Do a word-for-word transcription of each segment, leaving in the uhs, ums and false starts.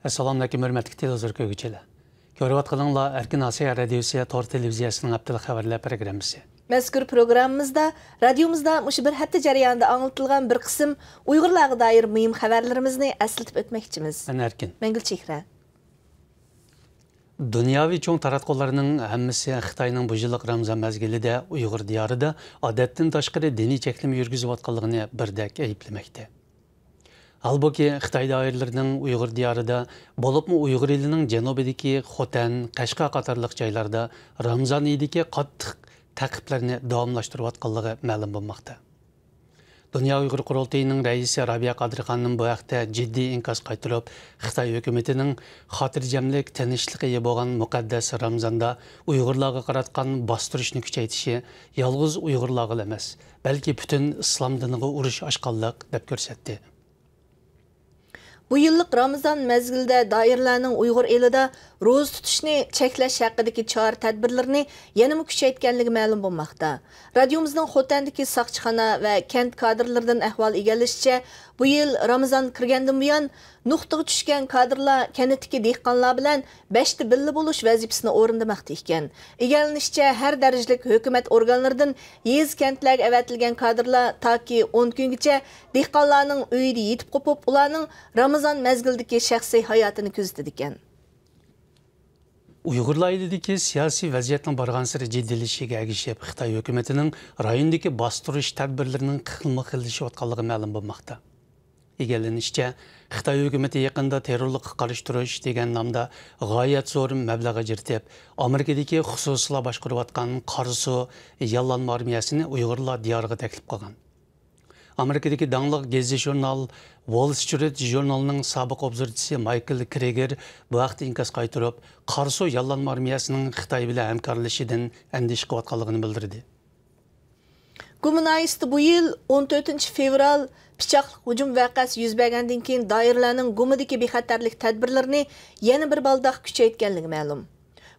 ئەسسالامۇئەلەيكۇم، ھۆرمەتلىك تېلېۋىزور كۆرگۈچىلەر. كۆرۈۋاتقىنىڭلار ئەركىن ئاسىيا رادىيوسى تور تېلېۋىزىيەسىنىڭ ھەپتىلىك خەۋەرلەر پروگراممىسى. مەزكۇر پروگراممىمىزدا رادىيومىزدا مۇشۇ بىر ھەپتە جەريانىدا ئاڭلىتىلغان بىر قىسىم ئۇيغۇرلارغا دائىر مۇھىم خەۋەرلىرىمىزنى ئەسلىتىپ ئۆتمەكچىمىز. مەن ئەركىن. مەن گۈلچېھرە. دۇنياۋى چوڭ تاراتقۇلارنىڭ ھەممىسى خىتاينىڭ بۇ يىللىق رامزان مەزگىلىدە ئۇيغۇر دىيارىدا ئادەتتىن تاشقىرى دىنىي چەكلىمە يۈرگۈزۈۋاتقانلىقىنى بىردەك ئەيىبلىمەكتە. ھالبۇكى، خىتاي دائىرىلىرىنىڭ ئۇيغۇر دىيارىدا، بولۇپمۇ ئۇيغۇر ئېلىنىڭ جەنۇبىدىكى خوتەن، قەشقەر قاتارلىق جايلاردا رامزان ئېيىدىكى قاتتىق تەقىبلەرنى داۋاملاشتۇرۇۋاتقانلىقى مەلۇم بولماقتا. دۇنيا ئۇيغۇر قۇرۇلتىيىنىڭ رەئىسى رابىيە قادىر خانىم بۇ ھەقتە جىددىي ئىنكاس قايتۇرۇپ، خىتاي ھۆكۈمىتىنىڭ خاتىرجەملىك، تىنچلىق ئېيى بولغان مۇقەددەس رامزاندا ئۇيغۇرلارغا قاراتقان باستۇرۇشنى كۈچەيتىشى يالغۇز ئۇيغۇرلارغىلا ئەمەس، بەلكى پۈتۈن ئىسلام دىنىغا ئۇرۇش ئاچقانلىق، دەپ كۆرسەتتى. بۇ يىللىق رامىزان مەزگىلىدە دائىرىلەرنىڭ ئۇيغۇر ئېلىدا روزا تۇتۇشنى چەكلەش ھەققىدىكى چارە-تەدبىرلىرىنى يەنىمۇ كۈچەيتكەنلىكى مەلۇم بولماقتا. رادىيومىزنىڭ خوتەندىكى ساقچىخانا ۋە كەنت كادىرلىرىدىن ئەھۋال ئىگىلىشىچە، بۇ يىل رامىزان كىرگەندىن بۇيان، نۇقتىغا چۈشكەن كادىرلار كەنتتىكى دېھقانلار بىلەن بەشتە بىللە بولۇش ۋەزىپىسىنى ئورۇندىماقتا ئىكەن. ئىگىلىنىشىچە، ھەر دەرىجىلىك ھۆكۈمەت ئورگانلىرىدىن يېزا-كەنتلەرگە ئەۋەتىلگەن كادىرلار تاكى ئون كۈنگىچە دېھقانلارنىڭ ئۆيىدە يېتىپ قوپۇپ، ئۇلارنىڭ رامىزان مەزگىلىدىكى شەخسىي ھاياتىنى كۆزىتىدىكەن. ئۇيغۇرلار ئېلىدىكى سىياسىي ۋەزىيەتنىڭ بارغانسېرى جىددىيلىشىشىگە ئەگىشىپ، خىتاي ھۆكۈمىتىنىڭ رايوندىكى باستۇرۇش تەدبىرلىرىنىڭ خىلمۇ خىللىشىۋاتقانلىقى مەلۇم بولماقتا. ئىگىلىنىشىچە، خىتاي ھۆكۈمىتى يېقىندا تېررورلۇققا قارشى تۇرۇش دېگەن نامدا غايەت زور مەبلەغ ئاجرىتىپ، ئامېرىكىدىكى خۇسۇسىيلار باشقۇرۇۋاتقان قاراسۇ ياللانما ئارمىيەسىنى ئۇيغۇرلار دىيارىغا تەكلىپ قىلغان. ئامېرىكىدىكى داڭلىق گېزىت ژۇرنال ۋول سترىت ژۇرنىلىنىڭ سابىق ئوبزورچىسى مايكل كرېگېر بۇ ھەقتە ئىنكاس قايتۇرۇپ، قاراسۇ ياللانما ئارمىيەسىنىڭ خىتاي بىلەن ھەمكارلىشىشىدىن ئەندىشە قىلىۋاتقانلىقىنى بىلدۈردى. گۇما ناھىيىسىدە بۇ يىل ئون تۆتىنچى فېۋرال پىچاقلىق ھۇجۇم ۋەقەسى يۈز بەرگەندىن كېيىن، دائىرىلەرنىڭ گۇمىدىكى بىخەتەرلىك تەدبىرلىرىنى يەنە بىر بالداق كۈچەيتكەنلىكى مەلۇم.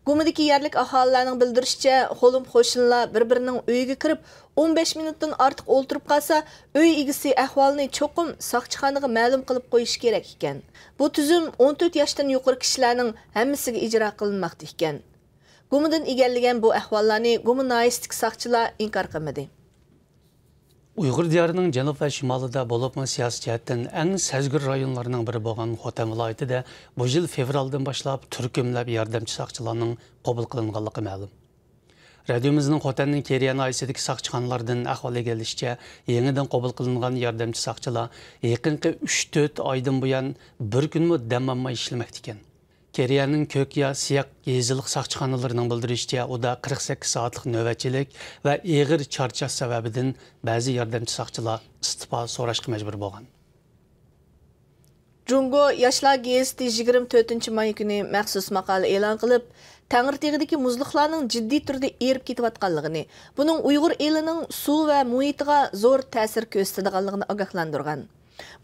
گۇمىدىكى يەرلىك ئاھالىلەرنىڭ بىلدۈرۈشىچە، خولۇم قوشنىلار بىر-بىرىنىڭ ئۆيىگە كىرىپ، ئون بەش مىنۇتتىن ئارتۇق ئولتۇرۇپ قالسا، ئۆي ئىگىسى ئەھۋالنى چوقۇم ساقچىخانىغا مەلۇم قىلىپ قويۇشى كېرەك ئىكەن. بۇ تۈزۈم ئون تۆت ياشتىن يۇقىرى كىشىلەرنىڭ ھەممىسىگە ئىجرا قىلىنماقتا ئىكەن. گۇمىدىن ئىگىلىگەن بۇ ئەھۋاللارنى گۇما ناھىيەسىدىكى ساقچىلار ئىنكار قىلمىدى. ئۇيغۇر دىيارىنىڭ جەنۇب ۋە شىمالىدا، بولۇپمۇ سىياسىي جەھەتتىن ئەڭ سەزگۈر رايونلارنىڭ بىرى بولغان خوتەن ۋىلايىتىدە بۇ يىل فېۋرالدىن باشلاپ تۈركۈملەپ ياردەمچى ساقچىلارنىڭ قوبۇل قىلىنغانلىقى مەلۇم. رادىيومىزنىڭ خوتەننىڭ كېرىيە ناھىيەسىدىكى ساقچىخانىلاردىن ئەھۋال ئىگىلىنىشىچە، يېڭىدىن قوبۇل قىلىنغان ياردەمچى ساقچىلار يېقىنقى ئۈچ تۆت ئايدىن بۇيان بىر كۈنمۇ دەم ئالماي ئىشلىمەكتە ئىكەن. كېرىيەنىڭ كۆكيا، سىياك يېزىلىق ساقچىخانىلىرىنىڭ بىلدۈرۈشىچە، ئۇدا قىرىق سەككىز سائەتلىك نۆۋەتچىلىك ۋە ئېغىر چارچاش سەۋەبىدىن بەزى ياردەمچى ساقچىلار ئىستېپا سوراشقا مەجبۇر بولغان. جۇڭگو ياشلار گېزىتى يىگىرمە تۆتىنچى ماي كۈنى مەخسۇس ماقالە ئېلان قىلىپ، تەڭرىتېغىدىكى مۇزلۇقلارنىڭ جىددىي تۈردە ئېرىپ كېتىۋاتقانلىقىنى، بۇنىڭ ئۇيغۇر ئېلىنىڭ سۇ ۋە مۇھىتىغا زور تەسىر كۆرسىتىدىغانلىقىنى ئاگاھلاندۇرغان.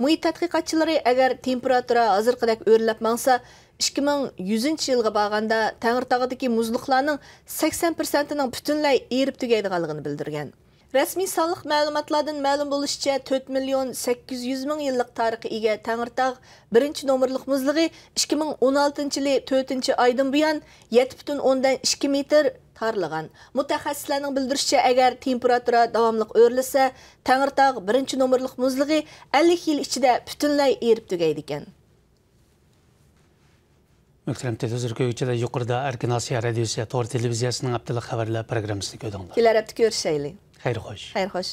مۇھىت تەتقىقاتچىلىرى، ئەگەر تېمپېراتۇرا ھازىرقىدەك ئۆرلەپ ماڭسا، ئىككى مىڭ يۈزىنچى يىلغا بارغاندا تەڭرىتاغدىكى مۇزلۇقلارنىڭ سەكسەن پىرسەنتىنىڭ پۈتۈنلەي ئېرىپ تۈگەيدىغانلىقىنى بىلدۈرگەن. رەسمىي سانلىق مەلۇماتلاردىن مەلۇم بولۇشىچە، تۆت مىليون سەككىز يۈز مىڭ يىللىق تارىخقا ئىگە تەڭرىتاغ بىرىنچى نومۇرلۇق مۇزلۇقى ئىككى مىڭ ئون ئالتىنچى يىلى تۆتىنچى ئايدىن بۇيان يەتتە پۈتۈن ئوندىن ئىككى مېتىر تارلىغان. مۇتەخەسسىسلەرنىڭ بىلدۈرۈشىچە، ئەگەر تېمپېراتۇرا داۋاملىق ئۆرلىسە، تەڭرىتاغ بىرىنچى نومۇرلۇق مۇزلۇقى ئەللىك يىل ئىچىدە پۈتۈنلەي ئېرىپ تۈگەيدىكەن. مۆھتەرەم تېلېۋىزور كۆرگۈچىلەر، يۇقىرىدا ئەركىن ئاسىيا رادىيوسى تور تېلېۋىزىيەسىنىڭ ھەپتىلىك خەۋەرلەر پروگراممىسىنى كۆردۈڭلار. كېلەر ھەپتە كۆرۈشەيلى. خەير خوش. خەير خوش.